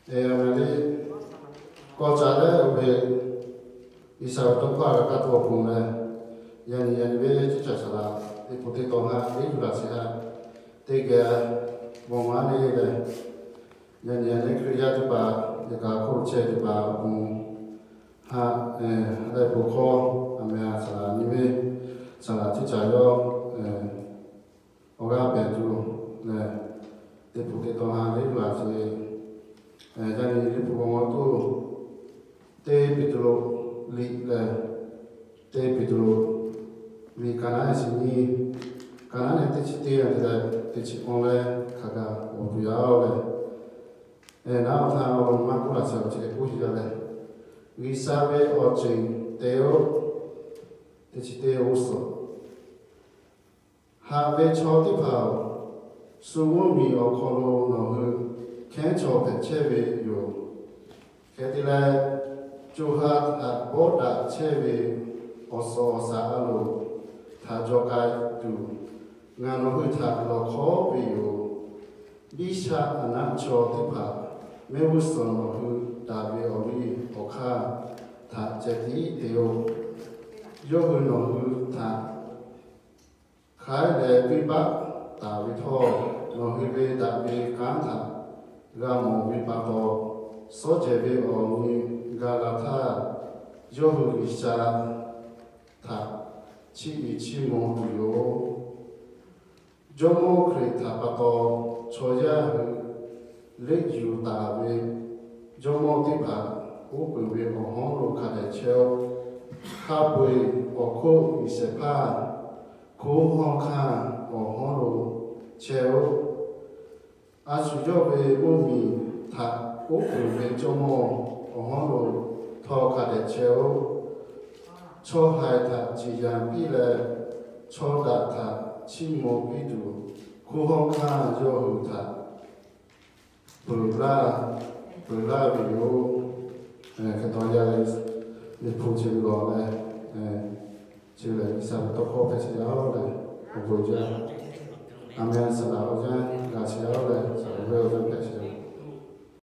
Eˬ, a meh le, kawˇ ca leh oˇ ve G'uiˬsha ve tawˇ hkawˇ g'a kaˇ tuˬ awˬ pon leh, yaꞈ nyi yaꞈ nyi ve teˇ caˬ saˍ laꞈ teˇ hpu teˇ tawˇ haˉ teˇ yuˬ laꞈ chi haˉ teˇ geh bon maˍ le leh, yaꞈ nyi yaꞈ nyi Hkriꞈ yaˇ teˇ hpaˍ, yaꞈ kaꞈ hk'oˆ lo chehˇ teˇ hpaˍ awˬ pon haꞈ, leh bon hkawˇ a meh a saˍ laꞈ nyi ve saˍ laꞈ teˇ caˬ yawˇ awˬ g'aˇ pehˍ tuˬ leh, teˇ hpu teˇ tawˇ haˉ teˇ yuˬ laꞈ chi, yaꞈ nyi teˇ hpu bon maˍ tuˬ, teˇ Peˍtruˆ liꞈ leh, teˇ Peˍtruˆ liꞈ ka naˉ nyi, ka naˉ nyi teˇ chi teˇ a te leh teˇ chi awˇ leh hk'a gaˬ awˬ tuˬ yaˇ oˬ leh, naˉ awˬ htaˇ awˬ maˇ k'oˆ laꞈ chi awˬ chi hk'e k'oˆ heˆ yaˇ leh, G'uiˬsha ve awˬ ceuˬ te-oˬ, teˇ chi teˇ g'uˇ suhˍ haꞈ ve chaw teˇ hpaˍ-oˬ, shu mvuhˇ miˬ awˬ hk'aw lo nawˬ hui hkehˉ chaw hpehꞈ chehˇ ve yoˬ. Hk'e te leh, co ha htaꞈ bawˆ daꞈ chehˇ ve awˬ suhˍ awˬ shaˍ a loˍ htaꞈ jaw k'ai tuˬ, ngaˬ nawˬ hui htaꞈ lawˬ hkawˉ ve yoˬ. Biˇ shaˆ a naˆ chaw teˇ hpaˍ mehˆ g'uˇ suhˍ nawˬ hui daꞈ ve awˬ liˇ awˬ hk'aˇ htaꞈ ceh tiˉ te-oˬ. Yawˇ hui nawˬ hui htaꞈ hk'aiˉ leh venˇbaˆ taˍ ve htawˇ, nawˬ hui ve daꞈ ve kanˉ htaꞈ g'a mawˬ ve pa taw, suhˉ jehˬ ve awˬ nyi ga la htaˇ, yawˇ hui G'uiˬsha htaꞈ chiˇ iˍ chiˇ mvuh tuˬ yoˬ. Jawˇmawˇ Hkriꞈ htaꞈ pa taw chaw yaˇ hui leˆ yuˬ taˍ ve jawˇmawˇ teˇ hpaˍ uˉ peunˍ ve awˬ hawˉ lo hk'a dehꞈ chehˇ-oˆ. Hk'a peu-eˬ awˬ hk'oˆ G'uiˬsha hpaˇ hkunˉ hawˉ hkanˇ awˬ hawˉ lo chehˇ-oˆ. A shu yawˇ ve mvuhˇ miˬ htaꞈ uˉ peunˍ ve jawˇmawˇ awˬ hawˉ lo htawˇ hk'a dehꞈ chehˇ-oˆ. Chaw haiˬ htaꞈ ciˍ yanˍ piˇ leh, chaw daꞈ htaꞈ chiˇ mvuh piˇ tuˬ, hkunˉ hawˉ hkanˇ yawˇ hui htaꞈ peuˬ laˇ, peuˬ laˇ ve yoˬ. Hk'e te yaˇ leh, liꞈ hpu chi ve lawˬ leh, chi ve lehˬ G'uiˬsha ve tawˇ hkawˇ hpehꞈ chehˇ yaˇ-oˬ leh, awˬ bon jaˇ. A meh. Saˍ laꞈ awˬ yanˇ g'a chehˇ yaˇ-oˬ leh, saˍ laꞈ ve awˬ yanˇ hpehꞈ chehˇ yaˇ.